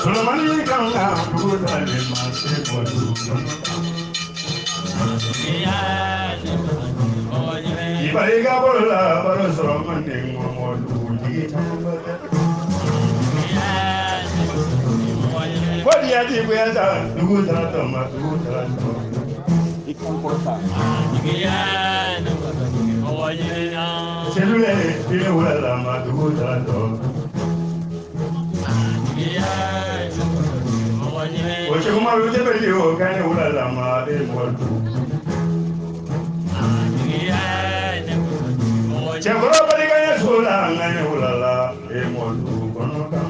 Solomani kan ka dugu dalen ma se bɔ dugu kɔnɔ. Ibari ka bolo la balo sɔrɔ man di ŋɔŋɔ dugutigi caman bɛ dɛ. Ko diya ti goya sa dugu taara tɔ ma dugu taara tɔ. I kan kɔrɔta. Selule tile wula la ma dugu taara tɔ. O Sekumaru tɛ bɛ di o kan ne wula la ma e mɔ dugu. Cɛkɔrɔba barika ye so la n ka ne wula la e mɔ dugu kɔnɔ kan.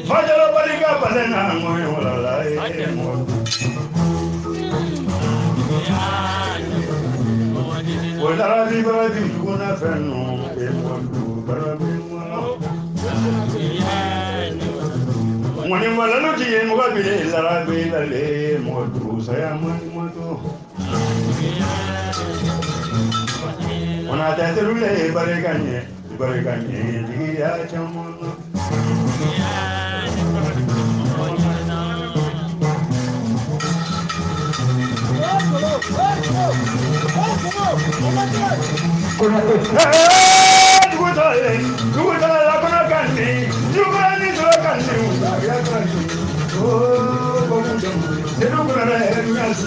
Fajalo barika pasɛ na n ko ne wula la e mɔ dugu. O larabi barabi dugu na fɛn nɔ e mɔ dugu barabi mɔ. Ŋɔni walalu ti ye mɔgɔ bi larabi lale mɔ dugu saya mɔni mɔ to. Ona tɛ selule barika ɲɛ barika ɲɛ jigiya caman na. Dugu talen dugu tala la kɔnɔ kan ni dugu ni sɔrɔ kan ni ya kan ni oo ko mun jam senu kɔnɔ la hɛrɛ ɲa su.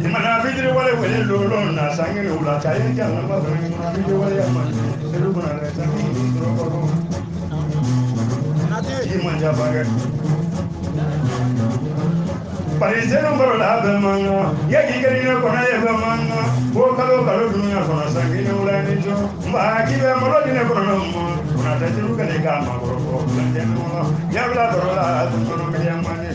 I mana fitiri wale wele lolo na sange ni wula ta ye jan ma fɛn mana fitiri wale ya man senu kɔnɔ la sange ni sɔrɔ kɔrɔ. I man ja bakɛ. Parisenu baro la bɛ man kan yaki kelen ne kɔnɔ ye bɛ man kan ko kalo kalo dunuya kɔnɔ sange ni wula ni jɔ nba k'i bɛ malo di ne kɔnɔ ma kɔnɔ tɛ juru kɛlɛ k'a makɔrɔ fɔ filajɛ kɔnɔ ɲɛbila baro la a tun kɔnɔ miliyan mani.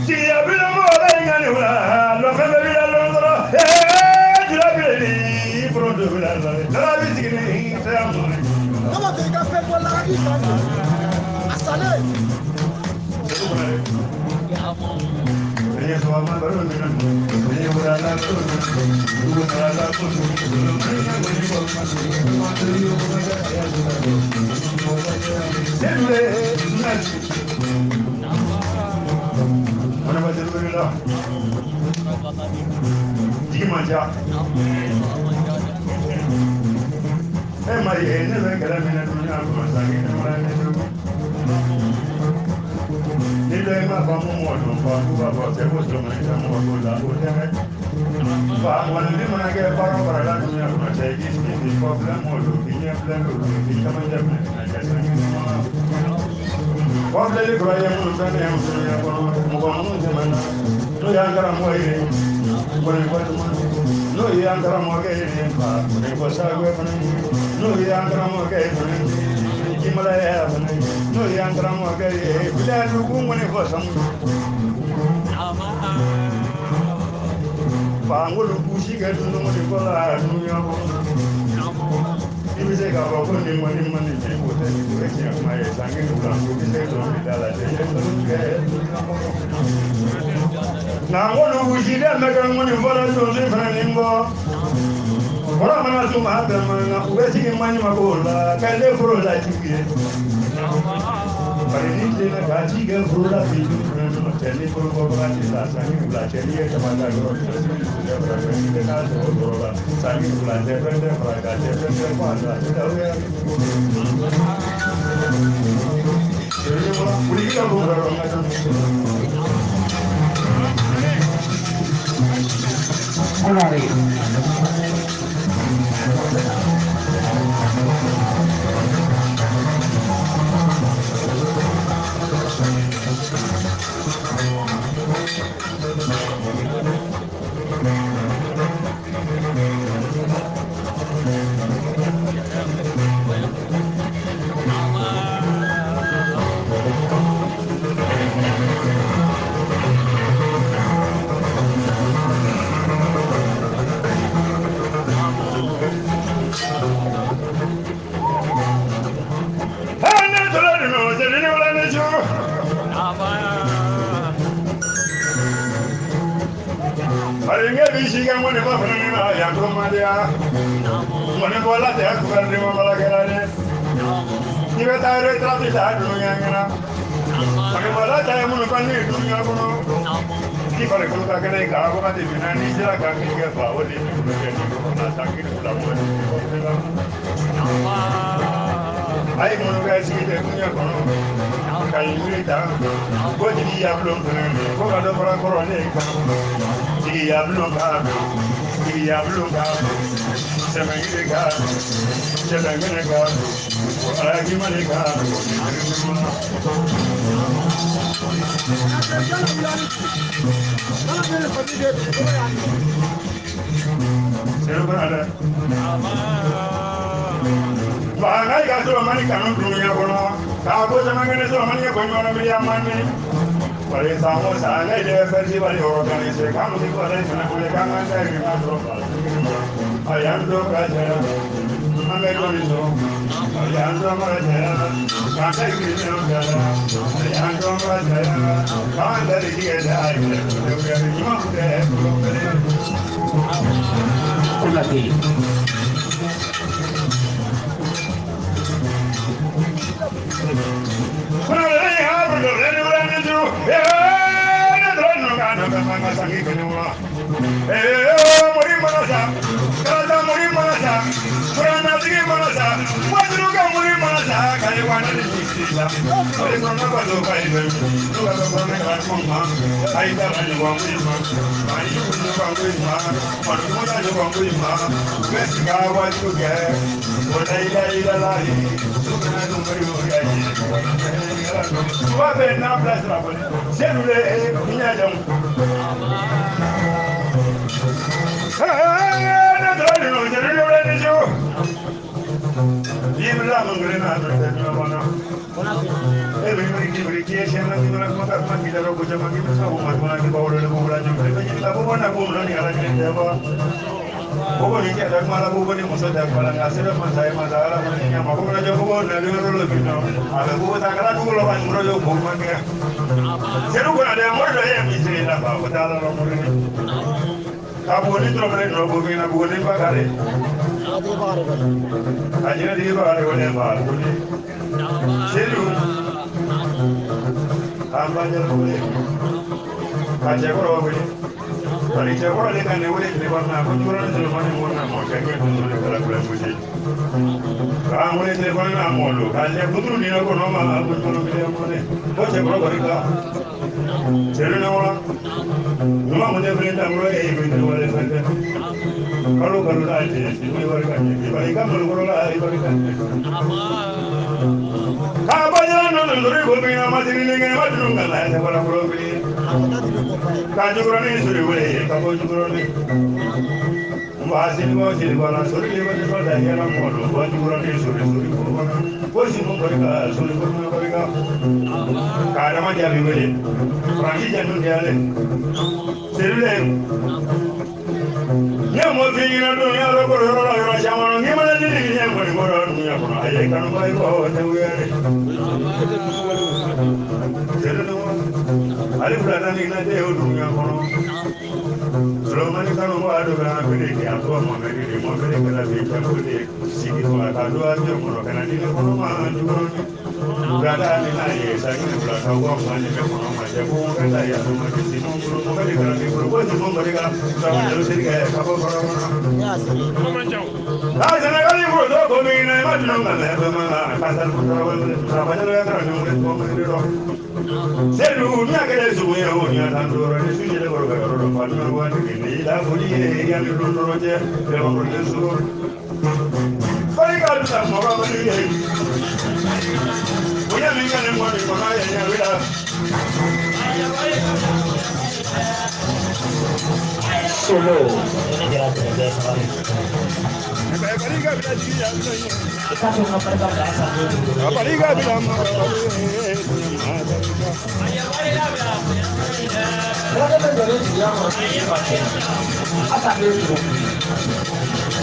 Jigiya bila mɔgɔ bɛ ɲa ni wula lɔfɛn bɛɛ b'i la lɔn dɔrɔn jula bileli foronto bila la larabi sigilen saya mɔni. Kama tɛ i ka fɛn bɔ larabi fan fɛ a salen. Jigi man ca. E ma ye ne bɛ kɛlɛ min na dunuya kɔnɔ sange ne wala ne dugu. Ni dɔ ye ma faamu mɔgɔ dɔn fa k'u b'a fɔ cɛ ko sɔrɔ tɛ mɔgɔ t'o la o tɛ dɛ. Fa mɔgɔninfin mana kɛ baara o baara la dunuya kɔnɔ cɛ i k'i sigi k'i kɔ filɛ mɔgɔ don k'i ɲɛ filɛ don k'i camancɛ filɛ ka kɛ sange kɔnɔ. Kɔfilɛli kɔrɔ ye minnu fɛn ne ye dunuya kɔnɔ mɔgɔ minnu tɛmɛna n'o y'an karamɔgɔ ye kɔnifɔ duman n'o y'an karamɔgɔkɛ ye fa kɔnifɔ sagoya fana ye n'o y'an karamɔgɔkɛ ye fana ye jimalaya fana ye n'o y'an karamɔgɔkɛ ye biladugu kɔnifɔ samu. Fa n k'olu k'u si kɛ dumuni kɔ la dunuya kɔnɔ. I bɛ se k'a fɔ ko nin kɔni ma nin tiɲɛ o tɛ o ye tiɲɛ kuma ye sange ni wula ko bɛ se dɔnkili da la cɛ i ye nkalon tigɛ dunuya kɔnɔ. Nka n k'olu k'u si dɛ mɛ kɛ n kɔni fɔlɔ donso fana ni n kɔ. Kɔrɔ mana s'u ma a bɛɛ man kan u bɛ sigi maɲumanko la ka ne foro la jigi ye. Bari ni tilenna k'a ci kɛ foro la bi cɛ ni foro bɔbaga tɛ sa sange ni wula cɛ n'i ye kaba da yɔrɔ min na sigi ni fara fɛn i bɛ taa sɔrɔ yɔrɔ la sange ni wula cɛ fɛn tɛ fara kan cɛ fɛn tɛ fɔ a la cɛ o y'a wuli ka bɔ yɔrɔ n ka Konare. Maringe bi siga ngone ba fana ni na ya ko madia. Ngone bola te ku kan ni mala kera ne. Ni be ta re tra ti ta dunya ngana. Ngone bola ta mun kan ni dunya kono. Ni fare ko ka kene ka ko ka ti bina ni sira ka ki ke fa o ni ko ke ni ko na ta ki ko la mo ni ko te la. Ai mun ka si te dunya kono. Ka yi ta ko ti ya blon ko ka do fara ko ne ka. Diablo caro, diablo caro, se me caro, se me caro, aquí me caro. Se lo para. Bangai gaso mani kanu dunia kono, ka ko sama ngene so mani ko nyono mi amani. Pare samo sa ngai de fersi bari organize kamu di ko dai sana ko ka ngan dai ma so ayan do ka jaya ame ko ni so ayan do ma jaya ka dai ki ne o jaya ayan do ma jaya ka dai ki dai do ya ni ma ku de ko de Konate. Solo ini jalan jalan sekali.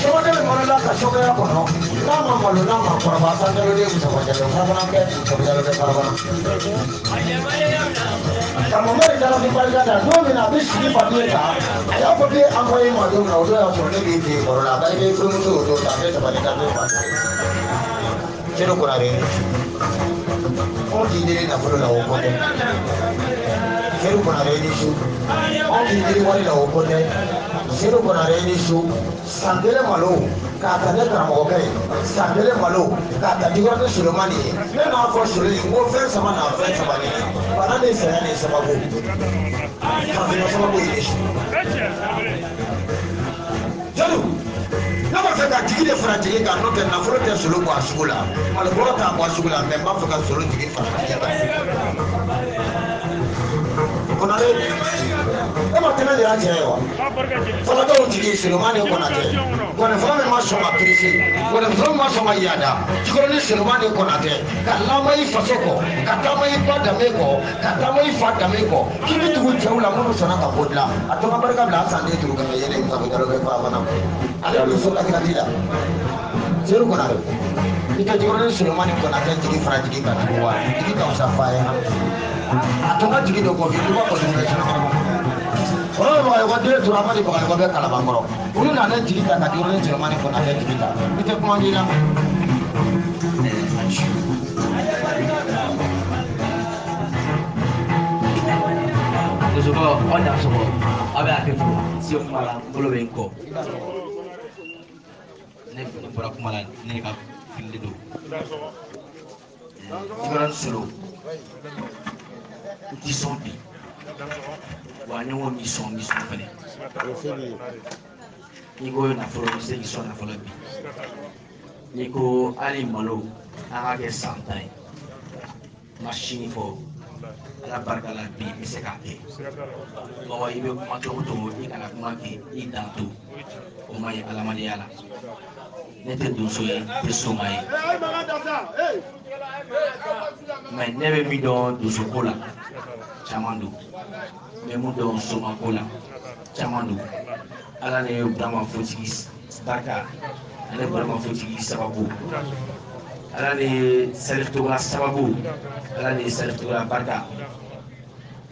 Sɔmɔden bɛ malola ka sɔkɛya kɔnɔ n'a ma malo n'a ma kɔrɔba san jalo de Mustafa Jalo farafana bɛɛ Mustafa Jalo bɛ farafana. Ka Mamadu Jalo barika da don min na a bɛ sigi papiye kan a y'a papiye envoyé ma don min na o don y'a sɔrɔ ne b'i fɛ yen kɔrɔ la a b'a ye furumuso o don ta a bɛ sabali ka bɛ fa. Sedu Konare anw k'i deli nafolo la o ko tɛ. Sedu Konare ni su anw k'i deli wari la o ko tɛ. Sedu Konare ni su san kelen malo k'a ta ne karamɔgɔkɛ ye san kelen malo k'a ta Jikɔrɔni Solomani ye ne n'a fɔ Solo ye n ko fɛn saba n'a fɛn saba ni bana ni saya ni sababu farafinna sababu ye ne su. Sedu ne b'a fɛ ka jigi de fara jigi kan n'o tɛ nafolo tɛ Solo bɔ a sugu la malobɔrɔ t'a bɔ a sugu la mɛ n b'a fɛ ka Solo jigi fara jigi kan. Konare e ma tɛmɛ de y'a cɛ ye wa fɔlɔtɔw jigi Solomani Konatɛ gɔnifɔlɔ min ma sɔn ka kirisi gɔnifɔlɔ min ma sɔn ka yaada Jikɔrɔni Solomani Konatɛ ka lamɔ i faso kɔ ka taama i ba danbe kɔ ka taama i fa danbe kɔ k'i bɛ tugu cɛw la minnu sɔnna ka ko dilan a tɔgɔ barika bila a san den duuru kɛmɛ yɛlɛ Mustafa Jalo bɛ farafana ale bɛ so lakirati la Sedu Konare i tɛ Jikɔrɔni Solomani Konatɛ jigi fara jigi kan tugun wa jigi ka fisa fa ye a tɔgɔ jigi dɔ kɔfɛ i b'a fɔ tuguni kɔrɔ bɛ Bagayɔgɔ den tora Amadi Bagayɔgɔ bɛ Kalabankɔrɔ olu nana jigi ta ka Jikɔrɔni Solomani Konatɛ jigi ta i tɛ kuma di la. Dosokɔ aw ni asɔgɔ aw bɛ hakɛ to se kuma la n bolo bɛ n kɔ ne bɔra kuma la ne ka fili don Jikɔrɔni Solo n ti sɔn bi wa ne ko n b'i sɔn n b'i sɔn fɛnɛ n'i ko nafolo n bɛ se k'i sɔn nafolo bi n'i ko hali malo an k'a kɛ san 10 ye n ma sini fɔ ala barika la bi n bɛ se k'a kɛ mɔgɔ i bɛ kuma cogo cogo i kana kuma kɛ i dan to o man ɲi adamadenya la ne tɛ donso ye n tɛ soma ye mɛ ne bɛ min dɔn donsoko la caman don n bɛ mun dɔn somako la caman don ala ne ye Burama Fotigi barika ale Burama Fotigi sababu ala ne ye Salif Togola sababu ala ne ye Salif Togola barika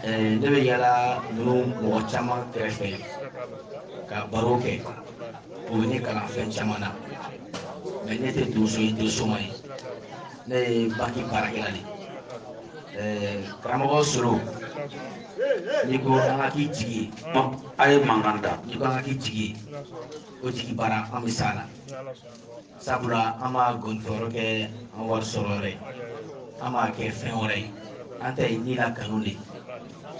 ne bɛ yala ninnu mɔgɔ caman kɛrɛfɛ ka baro kɛ o bɛ ne kalan fɛn caman na mɛ ne tɛ donso ye n tɛ soma ye ne ye banki baarakɛla de ye karamɔgɔ Solo n'i ko an ka k'i jigi ye a ye mankan da n'i ko an ka k'i jigi ye o jigi baara an bɛ s'a la sabula an b'a gɔnifɔyɔrɔ kɛ an wari sɔrɔ yɔrɔ ye an b'a kɛ fɛn wɛrɛ ye an ta ye ni la kanu de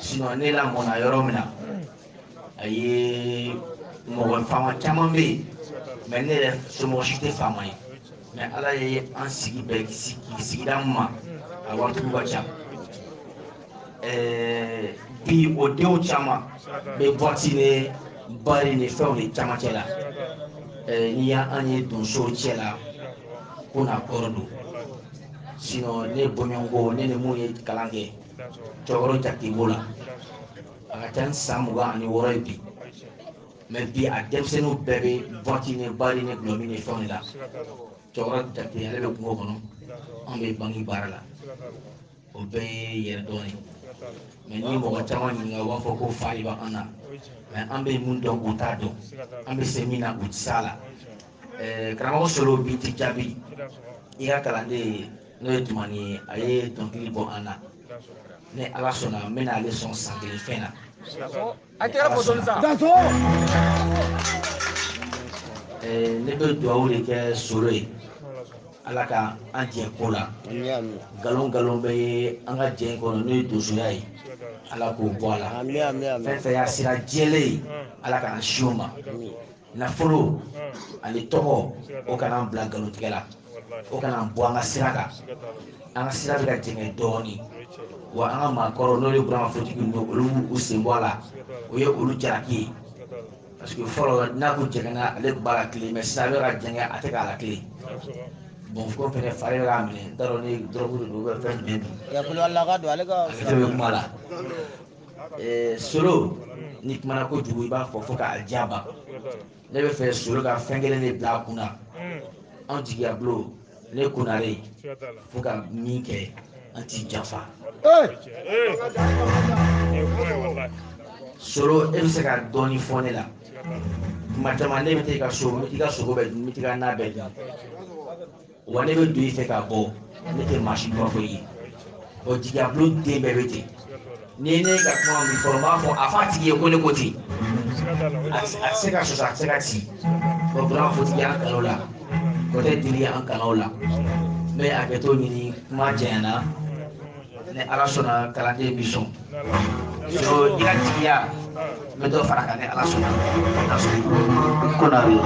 sinon ne lamɔna yɔrɔ min na a ye mɔgɔ faama caman bɛ yen mɛ ne yɛrɛ somɔgɔ si tɛ faama ye mɛ ala ye an sigi bɛɛ sigida min ma a waritigiw ka ca bi o denw caman bɛ boîte ni bari ni fɛnw de camancɛ la n'i y'an ye donsow cɛ la ko n'a kɔrɔ don sinon ne bɔɲɔgɔnko ne ni mun ye kalan kɛ cɛkɔrɔ Jakite b'o la a ka ca ni san 26 ye bi mɛ bi a denmisɛnninw bɛɛ bɛ boîte ni bari ni gulɔmin ni fɛnw de la cɛkɔrɔ Jakite ale bɛ kungo kɔnɔ an bɛ banki baara la o bɛɛ ye yɛrɛ dɔn ye mɛ ni mɔgɔ caman ɲininka u b'a fɔ ko fa de b'an na mɛ an bɛ mun dɔn u t'a dɔn an bɛ se min na u tɛ s'a la karamɔgɔ Solo bi ti jaabi i ka kalanden n'o ye Tumani ye a ye dɔnkili bɔ an na ni ala sɔnna n bɛna ale sɔn san kelen fɛn na. Ne bɛ dugawu de kɛ Solo ye ala ka an jɛ ko la nkalon nkalon bɛ ye an ka jɛ kɔnɔ n'o ye donsoya ye ala k'o bɔ a la fɛn fɛn y'a sira jɛlen ye ala k'an si o ma nafolo ani tɔgɔ o kana an bila nkalontigɛ la o kana an bɔ an ka sira kan an ka sira bɛ ka jɛngɛ dɔɔnin wa an ka maakɔrɔ n'o ye Burama Fotigi ninnu olu b'u sen bɔ a la o ye olu jalaki ye parce que fɔlɔ n'a kun jɛngɛnna ale tun b'a la tile mɛ sisan a bɛ ka jɛngɛ a tɛ k'a la tile bon ko fɛnɛ fari bɛ k'a minɛ n t'a dɔn ni dɔrɔgu de don ou bien fɛn jumɛn don a bɛ kuma la. Solo ni kumana kojugu i b'a fɔ fo k'a diya ban. Ne bɛ fɛ Solo ka fɛn kelen de bila a kunna. Anw jigiya bulon ne Konare fo ka min kɛ an t'i janfa. Solo e bɛ se ka dɔɔnin fɔ ne la. Kuma caman ne bɛ taa i ka so n bɛ t'i ka sogo bɛɛ dun n bɛ t'i ka na bɛɛ dun. Wa ne bɛ don i fɛ ka bɔ ne tɛ maa si kɔrɔfɔ i ye. O jigiya bulon den bɛɛ bɛ ten. Ni ye ne ka kuma min fɔ n b'a fɔ a f'a tigi ye ko ne ko ten. A tɛ se ka sɔsɔ a tɛ se ka ci. Wa Burama Fotigi y'an kanu o la. Kɔtɛ Dili y'an kanu o la. N bɛ hakɛto ɲini kuma janyana. Ni Ala sɔnna kalanden bɛ sɔn. So i ka jigiya n bɛ dɔ fara a kan ni Ala sɔnna. Konare.